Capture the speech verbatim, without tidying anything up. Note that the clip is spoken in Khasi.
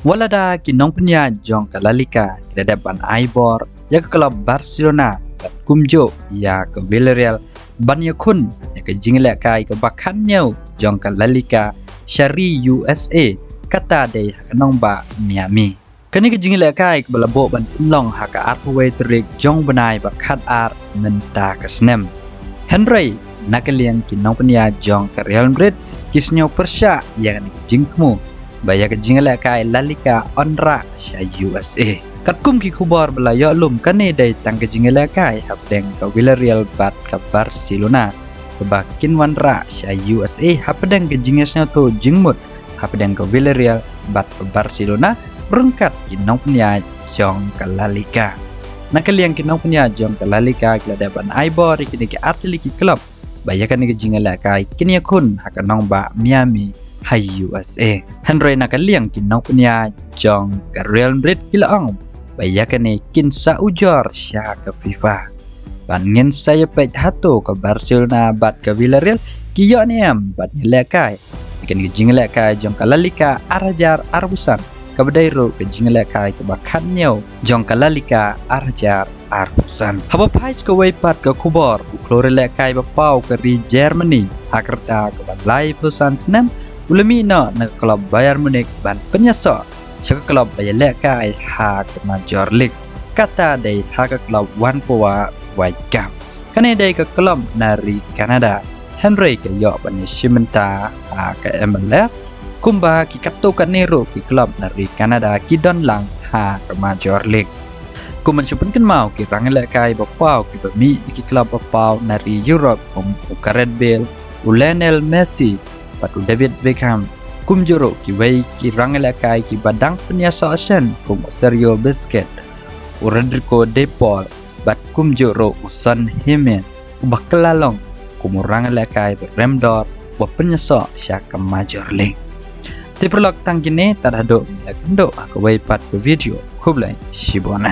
Wat lada ki nongpynïaid jong ka La Liga ki la dep ban ai bor ïa ka klub Barcelona bad kumjuh ïa ka Villarreal ban ïakhun ïa ka jingïalehkai kaba khathynñiew jong ka La Liga sha ri U S A, kata dei ha ka nongbah Miami. Kane ka jingïalehkai kaba la buh ban pynlong ha ka arphew wei tarik jong u bnai ba khatar mynta ka snem. Hynrei na ka liang ki nongpynïaid jong ka Real Madrid ki sngew pyrshah ïa kane ka jingthmu ba ïa ka jingïalehkai La Liga yn rah sha U S A. Katkum ki khubor ba la ïoh lum, kane dei tang ka jingïalehkai hapdeng ka Villarreal bad ka Barcelona kaba kin wanrah sha U S A hapdeng ka jingïasngewthuh jingmut hapdeng ka Villarreal bad ka Barcelona ryngkat ki nongpynïaid jong ka La Liga. Na ka liang ki nongpynïaid jong ka La Liga ki la dep ban ai bor ïa kine ki artylli ki klub ba ïa kane ka jingïalehkai kin ïakhun ha ka nongbah Miami ha U S A. Hynrei na ka liang ki nongpynïaid jong ka Real Madrid ki la ong ba ïa kane kin sa ujor sha ka FIFA. Ban ngin sa ïa peit hato ka Barcelona bad ka Villarreal ki ïoh ne em ban ïalehkai ïa kane ka jingïalehkai jong ka La Liga ar hajar arphew san, kaba dei ruh ka jingïalehkai kaba khathynñiew jong ka La Liga ar hajar arphew san. Haba phai sha kawei pat ka khubor, u khlur ïalehkai ba paw ka ri Germany ha ka rta kaba laiphew san snem u la mih noh na ka klub Bayern Munich ban pynïasoh sha ka klub ba ïalehkai ha ka Major League, kata dei ha ka klub Vancouver Whitecaps. Kane dei ka klub na ri Canada, hynrei ka ïoh ban ïashim bynta ha ka M L S kumba ki katto katne ruh ki klub na ri Canada ki don lang ha ka Major League. Kum ban shu pynkynmaw, ki rangïalehkai ba paw kiba mih na ki klub ba paw na ri Europe kum u Gareth Bale, u Lionel Messi bad u David Beckham, kumjuh ruh kiwei ki rangïalehkai kiba dang pynïasoh shen kum u Sergio Busquets, u Rodrigo De Paul bad kumjuh ruh u Son Heung-min, uba kylla long kum u rangïalehkai ba rem dor ba pynïasoh sha ka Major League. Te paralok, tang kine tad haduh ngi la kynduh ha kawei pat ka video. Khublei shibun.